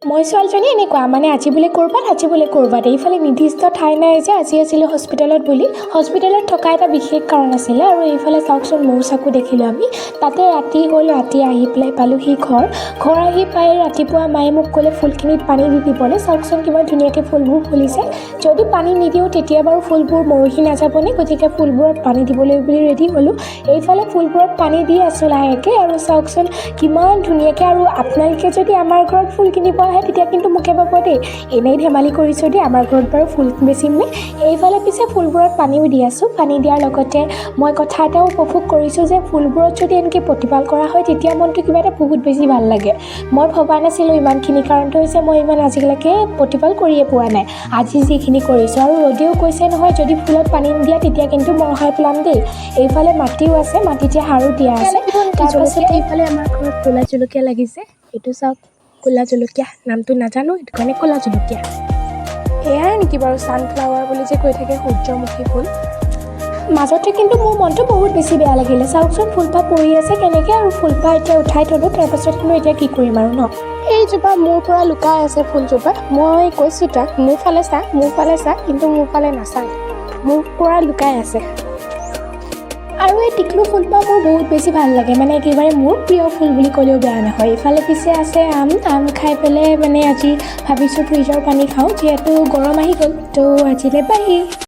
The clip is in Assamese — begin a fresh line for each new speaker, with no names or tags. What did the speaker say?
মই ছোৱালীজনী এনেকুৱা, মানে আজি বোলে ক'ৰবাত, আজি বোলে ক'ৰবাত, এইফালে নিৰ্দিষ্ট ঠাই নাই যে আজি আছিলোঁ হস্পিটেলত বুলি। হস্পিটেলত থকা এটা বিশেষ কাৰণ আছিলে। আৰু এইফালে চাওকচোন, মৌচাকো দেখিলোঁ আমি তাতে। ৰাতি হ'ল, ৰাতি আহি পেলাই পালোহি ঘৰ। ঘৰ আহি পাই ৰাতিপুৱা মায়ে মোক ক'লে ফুলখিনিত পানী দি দিবলৈ। চাওকচোন, কিমান ধুনীয়াকৈ ফুলবোৰ ফুলিছে। যদি পানী নিদিওঁ, তেতিয়া বাৰু ফুলবোৰ মৰহি নাযাবনে? গতিকে ফুলবোৰত পানী দিবলৈ বুলি ৰেডি হ'লোঁ। এইফালে ফুলবোৰত পানী দি আছোঁ লাহেকৈ আৰু চাওকচোন কিমান ধুনীয়াকৈ। আৰু আপোনালোকে যদি আমাৰ ঘৰত ফুল কিনিব আহে, তেতিয়া কিন্তু মোকে পাব দেই। এনেই ধেমালি কৰিছোঁ দেই, আমাৰ ঘৰত বাৰু ফুল বেচিমনে? এইফালে পিছে ফুলবোৰত পানীও দি আছোঁ। পানী দিয়াৰ লগতে মই কথা এটাও উপভোগ কৰিছোঁ যে ফুলবোৰত যদি এনেকৈ প্ৰতিপাল কৰা হয়, তেতিয়া মনটো কিবা এটা বহুত বেছি ভাল লাগে। মই ভবা নাছিলোঁ ইমানখিনি। কাৰণটো হৈছে মই ইমান আজিলৈকে প্ৰতিপাল কৰিয়ে পোৱা নাই, আজি যিখিনি কৰিছোঁ। আৰু ৰ'দেও কৈছে নহয়, যদি ফুলত পানী নিদিয়া, তেতিয়া কিন্তু মৰহাই পেলাম দেই। এইফালে মাটিও আছে, মাটিতে সাৰো দিয়া আছে। তাৰপাছতে
এইফালে আমাৰ ঘৰত ক'লা জলকীয়া লাগিছে। এইটো চাওক, ক'লা জলকীয়া। নামটো নাজানো, সেইটো কাৰণে ক'লা জলকীয়া।
এয়াই নেকি বাৰু ছানফ্লাৱাৰ বুলি যে কৈ থাকে, সূৰ্যমুখী ফুল? মাজতে কিন্তু মোৰ মনটো বহুত বেছি বেয়া লাগিলে। চাওকচোন, ফুলপাহ পৰি আছে কেনেকৈ। আৰু ফুলপাহ এতিয়া উঠাই থ'লোঁ। তাৰপাছত কিন্তু এতিয়া কি কৰিম আৰু ন? এইজোপা মোৰ পৰা লুকাই আছে ফুলজোপা। মই কৈছোঁ তাক, মোৰ ফালে চা, মোৰ ফালে চা, কিন্তু মোৰ ফালে নাচায়, মোৰ পৰা লুকাই আছে। আৰু এই টিকলু ফুলপাহ মোৰ বহুত বেছি ভাল লাগে, মানে একেবাৰে মোৰ প্ৰিয় ফুল বুলি ক'লেও বেয়া নহয়। ইফালে পিছে আছে আম। আম খাই পেলাই মানে আজি ভাবিছোঁ ফ্ৰিজৰ পানী খাওঁ, যিহেতু গৰম আহি গ'ল। ত' আজিলৈ বাই।